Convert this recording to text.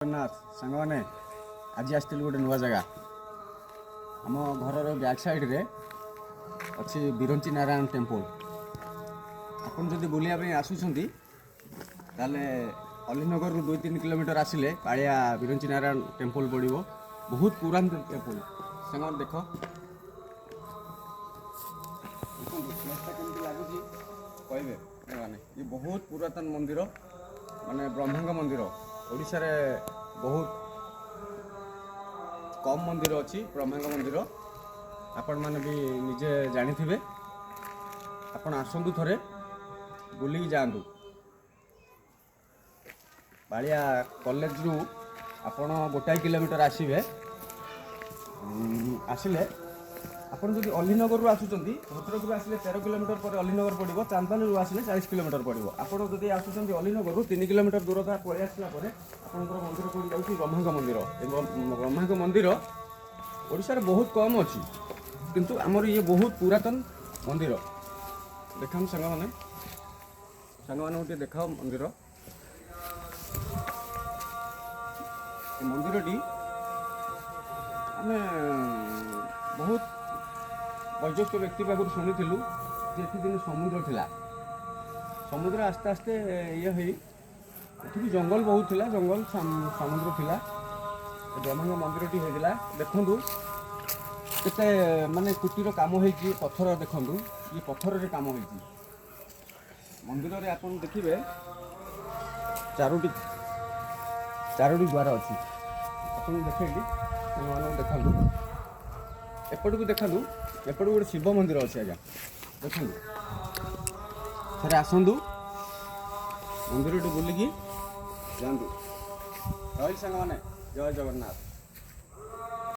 ଜଗନ୍ନାଥ। ସାଙ୍ଗମାନେ, ଆଜି ଆସିଥିଲି ଗୋଟେ ନୂଆ ଜାଗା। ଆମ ଘରର ବ୍ୟାକ୍ ସାଇଡ଼୍ରେ ଅଛି ବିରଞ୍ଚି ନାରାୟଣ ଟେମ୍ପଲ୍। ଆପଣ ଯଦି ବୁଲିବା ପାଇଁ ଆସୁଛନ୍ତି, ତାହେଲେ ଅଲିନଗରରୁ 2-3 କିଲୋମିଟର ଆସିଲେ ପାଳିଆ ବିରଞ୍ଚି ନାରାୟଣ ଟେମ୍ପଲ୍ ପଡ଼ିବ। ବହୁତ ପୁରାତନ ଟେମ୍ପଲ୍। ସାଙ୍ଗମାନେ, ଦେଖନ୍ତୁ, ପ୍ଲେସ୍ଟା କେମିତି ଲାଗୁଛି କହିବେ। ମାନେ ଇଏ ବହୁତ ପୁରାତନ ମନ୍ଦିର, ମାନେ ବ୍ରହ୍ମାଙ୍କ ମନ୍ଦିର। ଓଡ଼ିଶାରେ ବହୁତ କମ୍ ମନ୍ଦିର ଅଛି ବ୍ରହ୍ମାଙ୍କ ମନ୍ଦିର। ଆପଣମାନେ ବି ନିଜେ ଜାଣିଥିବେ। ଆପଣ ଆସନ୍ତୁ, ଥରେ ବୁଲିକି ଯାଆନ୍ତୁ। ପାଳିଆ କଲେଜରୁ ଆପଣ 1 କିଲୋମିଟର ଆସିବେ। ଆସିଲେ ଆପଣ ଯଦି ଅଲିନଗରରୁ ଆସୁଛନ୍ତି, ଭଦ୍ରକରୁ ଆସିଲେ 13 କିଲୋମିଟର ପରେ ଅଲିନଗର ପଡ଼ିବ। ଚାନ୍ଦବାଲିରୁ ଆସିଲେ 40 କିଲୋମିଟର ପଡ଼ିବ। ଆପଣ ଯଦି ଆସୁଛନ୍ତି ଅଲିନଗରରୁ, 3 କିଲୋମିଟର ଦୂରତା ପଳେଇ ଆସିଲା ପରେ ଆପଣଙ୍କର ମନ୍ଦିର ପଡ଼ିଯାଉଛି, ବ୍ରହ୍ମାଙ୍କ ମନ୍ଦିର। ଏବଂ ବ୍ରହ୍ମାଙ୍କ ମନ୍ଦିର ଓଡ଼ିଶାରେ ବହୁତ କମ୍ ଅଛି, କିନ୍ତୁ ଆମର ଇଏ ବହୁତ ପୁରାତନ ମନ୍ଦିର। ଦେଖାନ୍ତୁ ସାଙ୍ଗମାନେ, ସାଙ୍ଗମାନଙ୍କୁ ଟିକେ ଦେଖାଅ ମନ୍ଦିର। ଏ ମନ୍ଦିରଟି ଆମେ ବହୁତ ବୟୋଜ୍ୟେଷ୍ଠ ବ୍ୟକ୍ତି ପାଖରୁ ଶୁଣିଥିଲୁ ଯେ ଏଠି ଦିନେ ସମୁଦ୍ର ଥିଲା। ସମୁଦ୍ର ଆସ୍ତେ ଆସ୍ତେ ଇଏ ହେଇ ଏଠି ବି ଜଙ୍ଗଲ ବହୁତ ଥିଲା, ଜଙ୍ଗଲ ସମୁଦ୍ର ଥିଲା। ଏ ବ୍ରହ୍ମାଙ୍କ ମନ୍ଦିରଟି ହେଇଥିଲା। ଦେଖନ୍ତୁ କେତେ ମାନେ କୁଟୀର କାମ ହେଇଛି। ପଥର ଦେଖନ୍ତୁ, ଇଏ ପଥରରେ କାମ ହେଇଛି। ମନ୍ଦିରରେ ଆପଣ ଦେଖିବେ ଚାରୋଟି ଚାରୋଟି ଦ୍ୱାର ଅଛି। ଆପଣଙ୍କୁ ଦେଖେଇଲି, ସାଙ୍ଗମାନଙ୍କୁ ଦେଖାନ୍ତୁ। ଏପଟକୁ ଦେଖନ୍ତୁ, ଏପଟକୁ ଗୋଟେ ଶିବ ମନ୍ଦିର ଅଛି ଆଜ୍ଞା। ଦେଖନ୍ତୁ, ଥରେ ଆସନ୍ତୁ, ମନ୍ଦିରଟି ବୁଲିକି ଯାଆନ୍ତୁ। ରହିଲି ସାଙ୍ଗମାନେ, ଜୟ ଜଗନ୍ନାଥ।